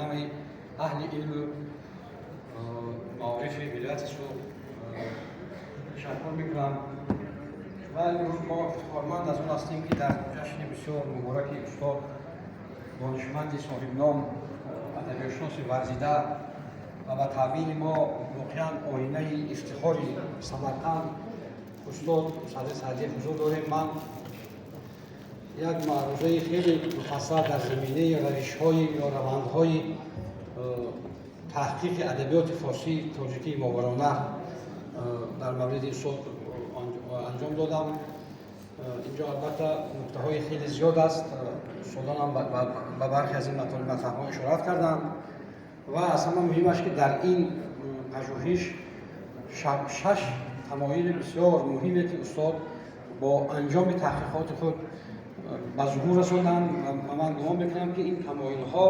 ҳамаи аҳли илму маорифи вилояти Суғд ташаккур мекунам. Ва имрӯз мо ифтихорманд аз он ҳастем, ки дар ҷашни бисёр мубораки устод, донишманди соҳибном, адабиётшиноси варзида ва ба таъбири мо воқеан оинаи ифтихори Самарқанд, устод Садри Саъдиев ҳузур дорем. Ман як маърузаи хеле муфассал дар заминаи равишҳои ё равандҳои таҳқиқи адабиёти форсии тоҷикии Мовароуннаҳр дар мавриди устод анҷом додам. Инҷо албатта нуктаҳои хеле зиёд аст. Устодонам ба бархе аз ин матлабҳо ишорат карданд ва аз ҳама муҳимаш, ки дар ин пажӯҳиш шаш тамоили бисёр муҳиме, ки устод бо анҷоми таҳқиқоти худ ба зуҳур расонданд, ва ман гумон мекунам, ки ин тамоилҳо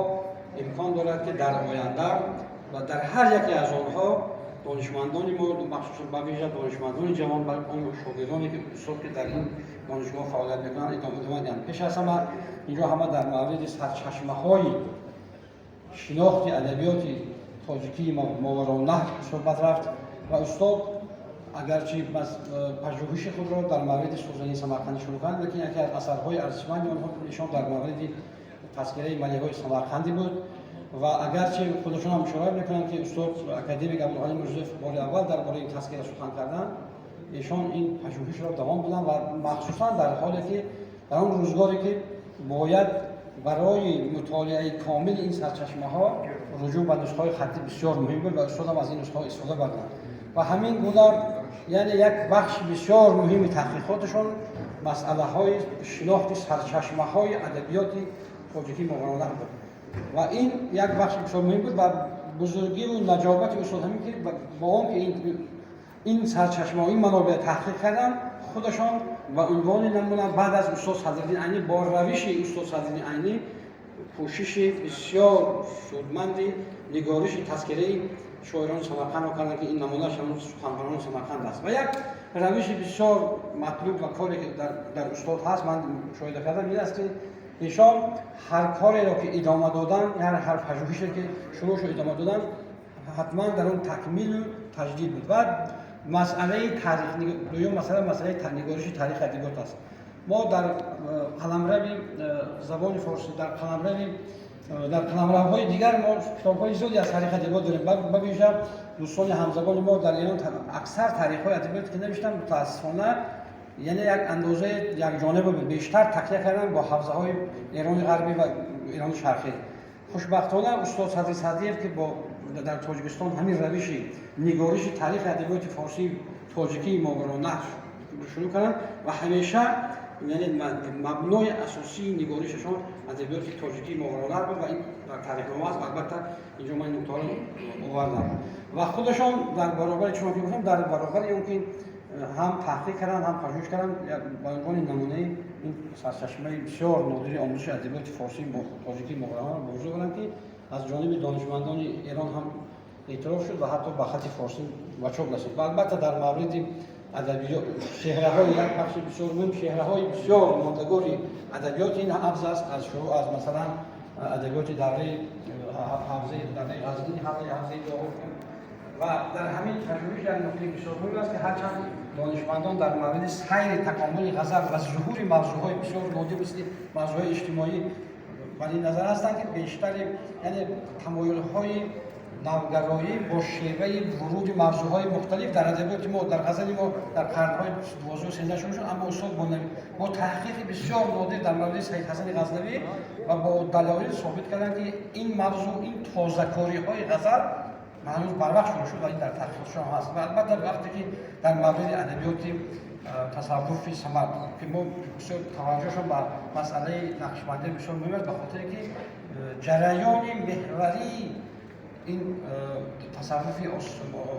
имкон дорад, ки дар оянда ва дар ҳар яке аз онҳо донишмандони мо, махсусан ба вижа донишмандони ҷавон ва он шогирдоне, ки устод, ки дар ин донишгоҳ фаъолият мекунанд, идома диҳанд. Пеш аз ҳама, инҷо ҳама дар мавриди сарчашмаҳои шинохти адабиёти тоҷикии Мовароуннаҳр суҳбат рафт ва устод агарчи пажӯҳиши худро дар мавриди Сӯзании Самарқандӣ шурӯъ карданд, лекин яке аз асарҳои арзишманди онҳо нишон дар мавриди тазкираи малиҳои самарқандӣ буд. Ва агарчи худашон ҳам ишора мекунанд, ки устод академик Абдулғани Мирзоев бори аввал дар бораи ин тазкира сухан карданд, эшон ин пажӯҳишро давом доданд ва махсусан дар ҳоле ки дар он рӯзгоре ки бояд барои мутолиаи комили ин сарчашмаҳо руҷӯъ ба нусхаҳои хаттӣ бисёр муҳим буд ва устодам аз ин нусхаҳо истифода барданд. Ва ҳамин гуна, яъне як бахши бисёр муҳими таҳқиқоташон масъалаҳои шинохти сарчашмаҳои адабиёти тоҷикии Мовароуннаҳр буд ва ин як бахши бисёр муҳим буд. Ва бузургиву наҷобати устод ҳамин, ки бо он ки ин сарчашмаҳо, ин манобеъ таҳқиқ карданд, худашон ба унвони намуна баъд аз устод Садриддин Айнӣ бо равиши устод Садриддин Айнӣ кӯшиши бисёр судманди нигориши тазкираи шоирони Самарқандро карданд, ки ин намунааш ҳамун Суханварони Самарқанд аст. Ва як равиши бисёр матлуб ва коре, ки дар устод ҳаст, ман мушоҳида кардам, ин аст, ки эшон ҳар кореро, ки идома додан, ҳар пажӯҳише, ки шурӯъ шуд, идома додан, ҳатман дар он такмилу таҷдид буд. Ва масъалаи таърих, дуюм масъала, масъалаи нигориши таърихи адабиёт аст. Мо дар қаламрави забони форсӣ, дар қаламравҳои дигар мо китобҳои зиёде аз таърихи адабиёт дорем. Ба вижа дӯстони ҳамзабони мо дар Эрон аксар таърихҳои адабиёте, ки навиштанд, мутаассифона, яъне як андозаи якҷониба буд, бештар такя карданд бо ҳавзаҳои Эрони Ғарбӣ ва Эрони Шарқӣ. Хушбахтона, устод Садри Саъдиев, ки бо дар Тоҷикистон ҳамин равиши нигориши таърихи адабиёти форсии тоҷикии Мовароуннаҳр шурӯъ карданд ва ҳамеша, яъне мабнои асосии нигоришашон адабиёти тоҷикии Мовароуннаҳр буд ва ин дар таърихнома аст. Албатта, инҷо ман нуктаҳоро овардам ва худашон дар баробари, чунон ки гуфтам, дар баробари он ки ҳам таҳқиқ карданд, ҳам пажӯҳиш карданд, ба унвони намунаи ин сарчашмаи бисёр нодири омӯзиши адабиёти форсии тоҷикии Мовароуннаҳр ба вуҷуд оварданд, ки аз ҷониби донишмандони Эрон ҳам эътироф шуд ва ҳатто ба хати форсӣ ба чоп расид. Ва албатта, дар мавриди адабиёт чеҳраҳои, як бахши бисёр муҳим, чеҳраҳои бисёр мондагори адабиёти ин ҳавза аст, аз шурӯъ аз, масалан, адабиёти давраи ҳавзаи давраи Ғазнӣ, ҳавзаи Доғ. Ва дар ҳамин пажӯҳиш як нуктаи бисёр муҳим аст, ки ҳарчанд донишмандон дар мавриди сайри такомули ғазал ва зуҳури мавзӯъҳои бисёр нодир, мисли мавзӯъҳои иҷтимоӣ, бар ин назар ҳастанд, ки бештари, яъне тамоюлҳои навгароӣ бо шеваи вуруди мавзӯъҳои мухталиф дар адабиёти мо, дар ғазали мо дар қарнҳои 12-у 13 шурӯъ шуд, аммо устод бо таҳқиқи бисёр нодир дар мавриди Саид Ҳасани Ғазнавӣ ва бо далоил собит карданд, ки ин мавзӯъ, ин тозакориҳои ғазал ҳанӯз барвақт шурӯъ шуд ва ин дар таҳқиқотшон ҳаст. Ва албатта, вақте ки дар мавриди адабиёти тасаввуфи Самар, ки мо бисёр таваҷҷӯҳшон ба масъалаи нақшбандӣ бисёр муҳим аст, ба хотире ки ҷараёни меҳварии ин тасаввуфи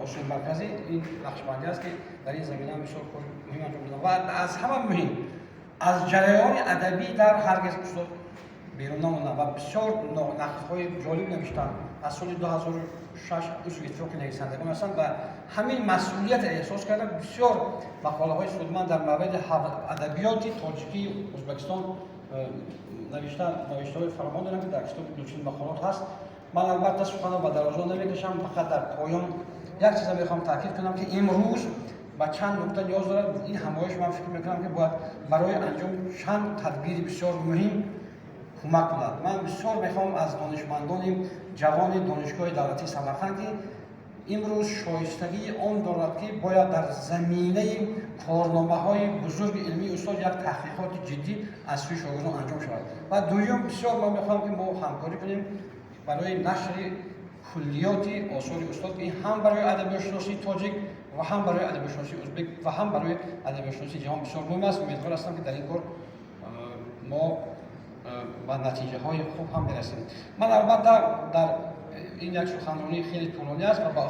Осиёи Марказӣ ин нақшбандӣ аст, ки дар ин замина бисёр кори муҳим анҷом доданд. Ва аз ҳама муҳим, аз ҷараёни адабӣ дар ҳаргиз устод берун намонданд ва бисёр нақдҳои ҷолиб навиштанд. Аз соли 2006 узви Иттифоқи нависандагон ҳастанд ва ҳамин масъулиятро эҳсос карда, бисёр мақолаҳои судманд дар мавриди адабиёти тоҷикии Ӯзбекистон навишта, навиштаҳои фаровон доранд, ки дар китоби Гулчини мақолот ҳаст. Ман албатта суханро ба дарозо намекашам, фақат дар поён як чиза мехоҳам таъкид кунам, ки имрӯз ба чанд нукта ниёз дорад ин ҳамоиш. Ман фикр мекунам, ки бояд барои анҷоми чанд тадбири бисёр муҳим кӯмак кунад. Ман бисёр мехоҳам аз донишмандони ҷавони Донишгоҳи давлатии Самарқанд, ки имрӯз шоистагии он дорад, ки бояд дар заминаи корномаҳои бузурги илмии устод як таҳқиқоти ҷиддӣ аз сӯи шогирдон анҷом шавад. Ва дуюм, бисёр ман мехоҳам, ки мо ҳамкорӣ кунем барои нашри куллиёти осори устод, ки ин ҳам барои адабиётшиносии тоҷик ва ҳам барои адабиётшиносии ӯзбек ва ҳам барои адабиётшиносии ҷаҳон бисёр муҳим аст. Умедвор ҳастам, ки дар ин кор мо ба натиҷаҳои хуб ҳам мерасем. Ман албатта дар ин як суханронии хеле тӯлонӣ аст ва ба